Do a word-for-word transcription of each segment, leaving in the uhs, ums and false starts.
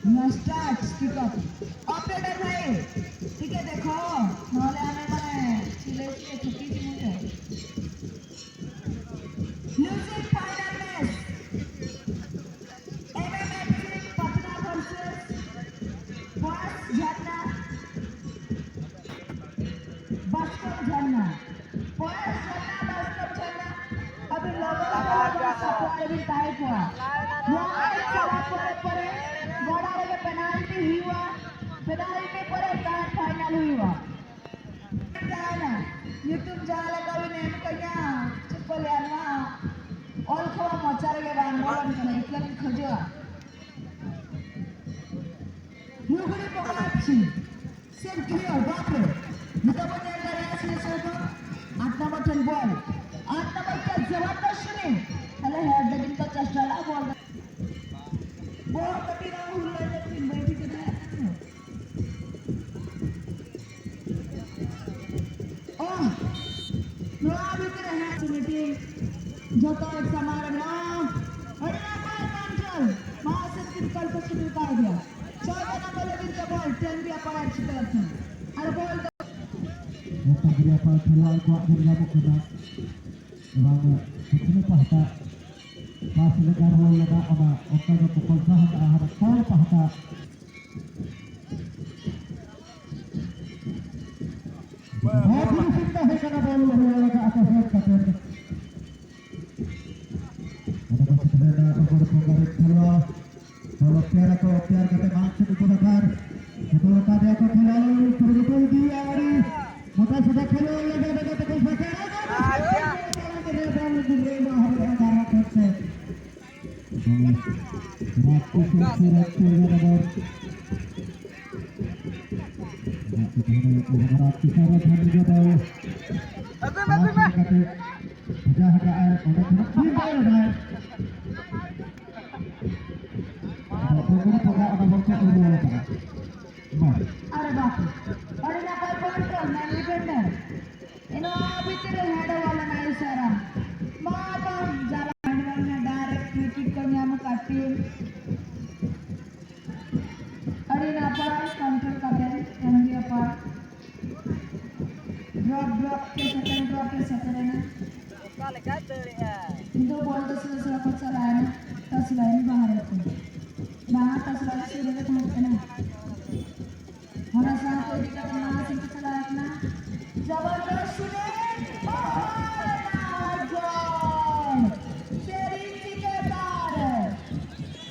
ᱱᱚᱣᱟ start ᱠᱤᱠ of. ᱚᱯᱮᱨᱮᱴᱚᱨ ᱵᱷᱟᱭ, ᱴᱷᱤᱠ ᱦᱮ ᱫᱮᱠᱷᱚ, ᱱᱚᱦᱞᱮ ᱟᱢᱮ ᱢᱟᱱᱮ ᱪᱤᱞᱮ ᱪᱤᱞᱮ ᱴᱷᱩᱠᱤ ᱪᱤ ᱢᱩᱡᱮ᱾ ᱢᱤᱣᱡᱤᱠ ᱯᱷᱟᱭᱱᱟᱞ ᱢᱮᱪ, ᱮᱢ ᱮᱢ ᱮᱯᱷ ᱥᱤ ᱯᱟᱴᱱᱟ ᱵᱷᱟᱨᱥᱮᱥ ᱵᱚᱭᱮᱥ ᱡᱷᱟᱨᱱᱟ, ᱵᱟᱥᱠᱚᱢ ᱡᱷᱟᱨᱱᱟ᱾ ᱯᱚᱨᱮ ᱡᱷᱟᱨᱱᱟ, ᱵᱟᱥᱠᱚᱢ ᱡᱷᱟᱨᱱᱟ, ᱟᱹᱵᱤᱱ ᱞᱚᱜᱚᱱ ᱞᱚᱜᱚᱱ ᱥᱟᱯᱲᱟᱣ ᱨᱮᱵᱤᱱ ᱛᱟᱦᱮᱸ ᱠᱚᱜᱼᱟ᱾ ᱱᱚᱣᱟ ᱠᱷᱮᱞ ᱪᱟᱵᱟ ᱯᱚᱨᱮ ᱯᱚᱨᱮ ᱜᱚᱰᱟ ᱨᱮᱜᱮ ᱯᱮᱱᱟᱞᱴᱤ ᱦᱩᱭᱩᱜᱼᱟ᱾ ᱯᱮᱱᱟᱞᱴᱤ ᱯᱚᱨᱮ ᱜᱨᱟᱱᱰ ᱯᱷᱟᱭᱱᱟᱞ ᱦᱩᱭᱩᱜᱼᱟ᱾ ᱛᱟᱦᱮᱱᱟ, ᱧᱩᱛᱩᱢ ᱡᱟᱦᱟᱸ ᱞᱮᱠᱟ ᱵᱤᱱ ᱮᱢ ᱠᱟᱹᱧᱟ, ᱪᱮᱫ ᱠᱚ ᱞᱟᱹᱭᱟ, ᱱᱚᱣᱟ ᱚᱞ ᱠᱚᱦᱚᱸ ᱢᱚᱪᱟ ᱨᱮᱜᱮ ᱵᱟᱝ ᱵᱚᱞᱚᱱ ᱠᱟᱱᱟ, ᱤᱠᱟᱹ ᱞᱤᱧ ᱠᱷᱚᱡᱚᱜᱼᱟ᱾ ᱞᱩᱜᱽᱲᱤ ᱵᱚᱸᱜᱟ ᱟᱹᱪᱤ᱾ ᱥᱮ ᱠᱷᱮᱞ, ᱵᱟᱯ ᱨᱮ᱾ ᱱᱤᱛᱚᱜ ᱵᱚᱱ ᱧᱮᱞ ᱫᱟᱲᱮᱭᱟᱜᱼᱟ ᱥᱤᱧ ᱥᱮᱫ ᱫᱚ ᱟᱴ ᱱᱚᱢᱵᱚᱨ ᱴᱷᱮᱱ ᱵᱚᱞ᱾ ᱟᱴ ᱱᱚᱢᱵᱚᱨ ᱠᱷᱮᱞ ᱡᱚᱵᱚᱨᱫᱚᱥ ᱥᱩᱱᱤ᱾ ᱛᱟᱦᱞᱮ ᱦᱮᱰ ᱞᱟᱹᱜᱤᱫ ᱠᱚ ᱪᱮᱥᱴᱟ ᱞᱮᱫᱼᱟ, ᱵᱚᱞ ᱫᱚ᱾ ᱵᱚᱞ ᱠᱟᱹᱴᱤᱡ ᱨᱮᱦᱚᱸ ᱦᱩᱭ ᱞᱮᱱ ᱛᱟᱹᱠᱤᱱ, ᱵᱟᱹᱧ ᱴᱷᱤᱠᱟᱹ ᱫᱟᱲᱮᱭᱟᱜ ᱠᱟᱱᱟ᱾ ᱚ, ᱱᱚᱣᱟ ᱵᱷᱤᱛᱨᱤ ᱨᱮ ᱦᱮᱸ, ᱢᱤᱴᱤᱝ ᱡᱚᱛᱚ ᱦᱚᱲ ᱥᱟᱢᱟᱝ ᱨᱮ ᱢᱮᱱᱟᱜᱼᱟ᱾ ᱟᱹᱰᱤ ᱱᱟᱯᱟᱭ ᱠᱚᱱᱴᱨᱳᱞ, ᱢᱟᱲᱟᱝ ᱥᱮᱫ ᱠᱤᱱ ᱠᱚᱞ ᱯᱟᱹᱪᱷᱤ ᱞᱮᱠᱟ ᱜᱮᱭᱟ᱾ ᱪᱷᱚᱭ ᱱᱚᱢᱵᱚᱨ ᱞᱟᱹᱜᱤᱫ ᱛᱮ ᱵᱚᱞ, ᱴᱮᱱ ᱜᱮᱭᱟ ᱯᱟᱲᱟ ᱪᱷᱩᱴᱟᱹᱣ ᱠᱟᱱᱟ᱾ ᱟᱨ ᱵᱚᱞ ᱫᱚ ᱯᱟᱜᱽᱨᱤᱭᱟ ᱯᱟᱲᱟ ᱠᱷᱮᱞᱣᱟᱲ ᱠᱚᱣᱟᱜ ᱧᱮᱞ ᱧᱟᱢᱚᱜ ᱠᱟᱱᱟ᱾ ᱮᱵᱚᱝ ᱯᱟᱪᱷᱞᱮ ᱯᱟᱦᱴᱟ ᱯᱟᱥ ᱞᱮᱠᱟ ᱨᱩᱣᱟᱹᱲ ᱞᱮᱫᱟ, ᱚᱱᱟ ᱚᱠᱛᱚ ᱫᱚ ᱠᱚ ᱠᱚᱞᱥᱟ ᱦᱟᱱᱟ ᱟᱦᱟᱨ ᱛᱚᱞ ᱯᱟᱦᱴᱟ᱾ ᱵᱟᱹᱵᱩ ᱥᱤᱝ ᱛᱟᱦᱮᱸ ᱠᱟᱱᱟ, ᱵᱚᱞ ᱨᱩᱣᱟᱹᱲ ᱟᱠᱟᱫ ᱠᱚ ᱥᱮᱴ ᱠᱟᱛᱮ᱾ ᱚᱸᱰᱮ ᱠᱚ ᱥᱮᱴᱮᱨ ᱮᱱᱟ, ᱚᱠᱚᱭ ᱠᱚ ᱜᱟᱨᱮ ᱠᱷᱮᱞᱣᱟ᱾ ᱵᱚᱞ ᱚᱠᱛᱮᱭᱟᱨ ᱟᱠᱚ, ᱚᱠᱛᱮᱭᱟᱨ ᱠᱟᱛᱮ ᱵᱟᱝ ᱥᱮᱴᱮᱨ ᱫᱚᱨᱠᱟᱨ᱾ ᱥᱮᱴᱮᱨ ᱟᱠᱟᱫᱮᱭᱟ ᱠᱚ ᱠᱷᱮᱞᱣᱟᱲ, ᱠᱩᱨᱩᱢᱩᱴᱩ ᱤᱫᱤᱭᱟ ᱟᱹᱰᱤ ᱢᱚᱴᱟ ᱥᱚᱴᱟ ᱠᱷᱮᱞᱣᱟᱲ ᱞᱮᱜᱟ ᱞᱮᱜᱟ ᱛᱮᱠᱚ ᱥᱮᱴᱮᱨ ᱟᱠᱟᱱᱟ᱾ ᱟᱪᱪᱷᱟ᱾ ᱵᱟᱝ ᱨᱮ ᱵᱟᱝ ᱨᱮ ᱵᱟᱝ ᱨᱮ ᱨᱟᱡᱽ ᱠᱤᱥᱳᱨ ᱥᱤᱨᱟᱡᱽ ᱠᱚ ᱵᱚᱨᱟᱵᱚᱨ᱾ ᱨᱟᱡᱽ ᱠᱤᱥᱳᱨ ᱨᱟᱡᱽ ᱠᱤᱥᱳᱨ ᱫᱚ ᱟᱹᱜᱩᱭ ᱢᱮ, ᱟᱹᱜᱩᱭ ᱢᱮ᱾ ᱯᱟᱥ ᱠᱟᱛᱮ ᱵᱷᱮᱡᱟ ᱟᱠᱟᱫᱼᱟᱭ, ᱚᱸᱰᱮ ᱠᱷᱚᱱᱟᱜ ᱛᱤᱨ ᱫᱟᱣ ᱮᱱᱟᱭ᱾ ᱟᱫᱚ ᱯᱷᱟᱹᱜᱩᱱᱤ ᱯᱚᱸᱜᱟ ᱚᱱᱟ ᱵᱚᱞ ᱠᱚ ᱩᱨᱩᱢ ᱟᱠᱟᱫᱼᱟ᱾ ᱵᱟᱥ᱾ ᱟᱨᱮ ᱵᱟᱯ ᱨᱮ᱾ ᱟᱹᱰᱤ ᱱᱟᱯᱟᱭ ᱠᱚᱱᱴᱨᱳᱞ, ᱢᱮᱱ ᱰᱤᱯᱷᱮᱱᱰᱟᱨ᱾ ᱱᱚᱣᱟ ᱵᱷᱤᱛᱤᱨ ᱨᱮ ᱦᱮᱰ ᱚᱣᱟᱨ ᱞᱮᱱᱟ ᱤᱥᱟᱨᱟ᱾ ᱢᱟ ᱵᱟᱝ ᱡᱟᱞᱟ ᱦᱮᱰ ᱚᱣᱟᱨ ᱞᱮᱱᱟ, ᱰᱟᱭᱨᱮᱠᱴ ᱯᱷᱨᱤ ᱠᱤᱠ ᱠᱚ ᱧᱟᱢ ᱟᱠᱟᱫ ᱴᱤᱢ᱾ ᱱᱟᱯᱟᱭ control ᱠᱟᱛᱮ ᱮᱢ ᱜᱮᱭᱟ ᱯᱟᱨ᱾ Drop, drop ᱛᱮ second drop ᱮ ᱥᱮᱴᱮᱨᱮᱱᱟ᱾ ᱚᱠᱟ ᱞᱮᱠᱟᱭ ᱫᱟᱹᱲᱮᱜᱼᱟ? ᱱᱤᱛᱚᱜ ᱵᱚᱞ ᱫᱚ ᱥᱤᱫᱷᱟᱹ ᱥᱤᱫᱷᱟᱹ ᱠᱚ ᱪᱟᱞᱟᱣᱮᱱᱟ touch line ᱵᱟᱦᱨᱮ ᱛᱮ᱾ ᱵᱟᱝ, touch line ᱥᱩᱨ ᱨᱮᱜᱮ ᱛᱟᱦᱮᱸ ᱠᱟᱱᱟ᱾ ᱚᱱᱟ ᱥᱟᱶᱛᱮ ᱤᱫᱤ ᱠᱟᱛᱮ ᱢᱟᱲᱟᱝ ᱥᱮᱫ ᱠᱚ ᱪᱟᱞᱟᱣ ᱠᱟᱱᱟ᱾ ᱡᱚᱵᱚᱨᱫᱚᱥ ᱥᱩᱱᱤᱞ, ᱚᱦᱚ, ᱨᱮᱱᱟᱜ ᱜᱳᱞ! ᱥᱮᱨᱮᱧ ᱪᱤᱠᱟᱹ ᱯᱟᱨ!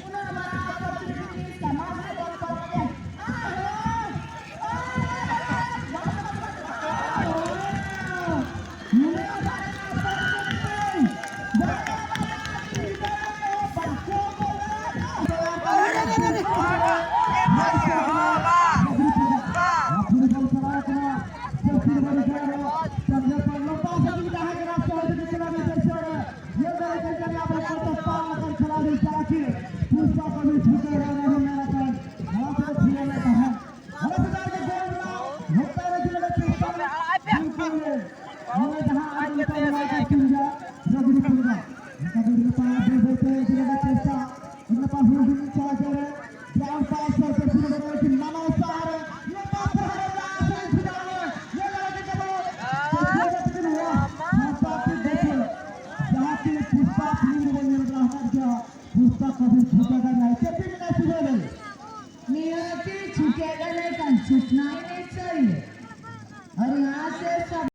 ᱩᱱᱟᱹᱜ ᱢᱟᱨᱟᱝ opportunity ᱥᱟᱢᱟᱝ ᱨᱮ ᱵᱟᱝ ᱯᱟᱨᱚᱢ ᱜᱮ᱾ ᱟᱦᱟ! ᱟᱦᱟ! ᱱᱩᱱᱟᱹᱜ ᱢᱟᱨᱟᱝ opportunity! पुष्पा कभी झुकेगा नहीं। कैसे मिला सुबह में? मेरा कि झुकेगा नहीं, कल झुकना ही नहीं चाहिए। और यहाँ से सब